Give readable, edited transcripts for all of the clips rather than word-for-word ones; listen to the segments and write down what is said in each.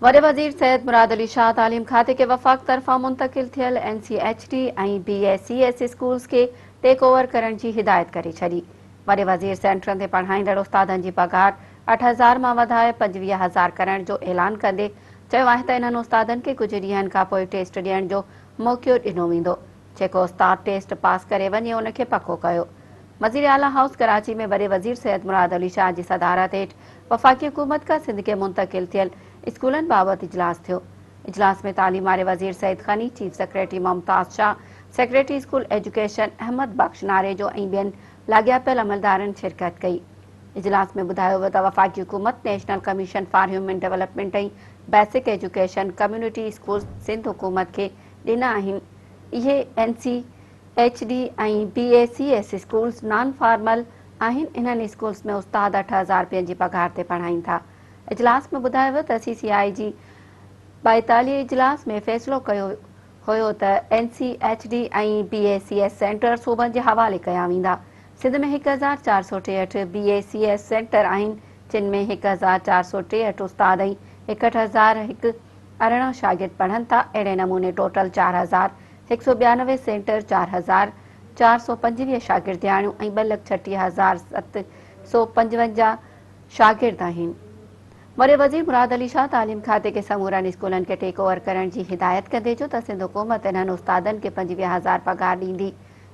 وڏي وزير سيد مراد علي شاهه تعليم کاتي کي وفاق طرفان منتقل ٿيل N C H D ۽ B A C S schools کي ٽيڪ اوور ڪرڻ جي هدايت ڪري ڇڏي. وڏي وزير سينٽرن تي پڙهائيندڙ استادن جي پگهار 8000 مان وڌائي 25,000 ڪرڻ جو اعلان ڪندي چيو آهي ته انهن استادن کي ڪجهه ڏينهن کانپوء ٽيسٽ ڏيڻ جو موقعو ڏنو ويندو، جيڪو استاد ٽيسٽ پاس ڪري وڃي ان کي پڪو ڪيو. وزيراعليٰ هائوس ڪراچي ۾ وڏي وزير سيد مراد علي شاهه جي صدارت هيٺ وفاقي حڪومت کان سنڌ کي منتقل ٿيل اسڪولن بابت اجلاس ٿيو. اجلاس ۾ تعليم واري وزير Saeed Ghani, chief secretary Mumtaz Shah, secretary school education Ahmed Bakhsh Narejo ۽ ٻين لاڳاپيل عملدارن شرڪت ڪئي. اجلاس ۾ ٻڌايو ويو ته وفاقي حڪومت national commission for human development ۽ basic education community schools Sindh حڪومت کي ڏنا آهن، اهي N C H D ۽ B A C S schools non formal آهن، انهن اسڪولز ۾ استاد 8000 رپين جي پگهار تي پڙهائين ٿا. اجلاس ۾ ٻڌايو ويو ته سي سي آء جي ٻائيتاليهه اجلاس ۾ فيصلو ڪيو هيو ته N C H D ۽ B A C S centre صوبن جي حوالي ڪيا ويندا. سنڌ ۾ 1463 بي اي سي ايس سينٽر آهن جن ۾ 1463 استاد ۽ 61 18 شاگرد پڙهن ٿا، اهڙي نموني ٽوٽل 4192 سينٽر، 4425 شاگردياڻيون ۽ 2,36,755 شاگرد آهن. وڏي وزير مراد علي شاهه تعليم کاتي کي سمورن اسڪولن کي ٽيڪ اوور ڪرڻ جي هدايت ڪندي چيو ته سنڌ حڪومت انهن استادن کي 25,000 پگهار ڏيندي،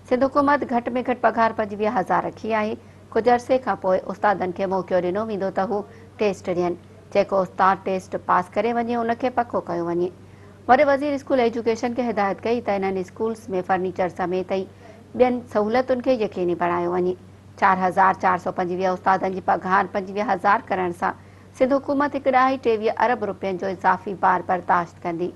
سنڌ حڪومت گهٽ ۾ گهٽ پگهار 25,000 رکي آهي، ڪجهه عرصي کان پوء استادن کي موقعو ڏنو ويندو ته هو ٽيسٽ ڏين. جيڪو استاد ٽيسٽ پاس ڪري وڃي ان کي پڪو ڪيو وڃي. وڏي وزير اسڪول ايجوڪيشن کي هدايت ڪئي ته انهن اسڪولز ۾ فرنيچر سميت ۽ ٻين سهولتن کي يقيني بڻايو وڃي. 4425 استادن جي پگهار 25,000 ڪرڻ سان سنڌ حڪومت هڪ ڏهائي 23 ارب رپين جو اضافي بار برداشت ڪندي.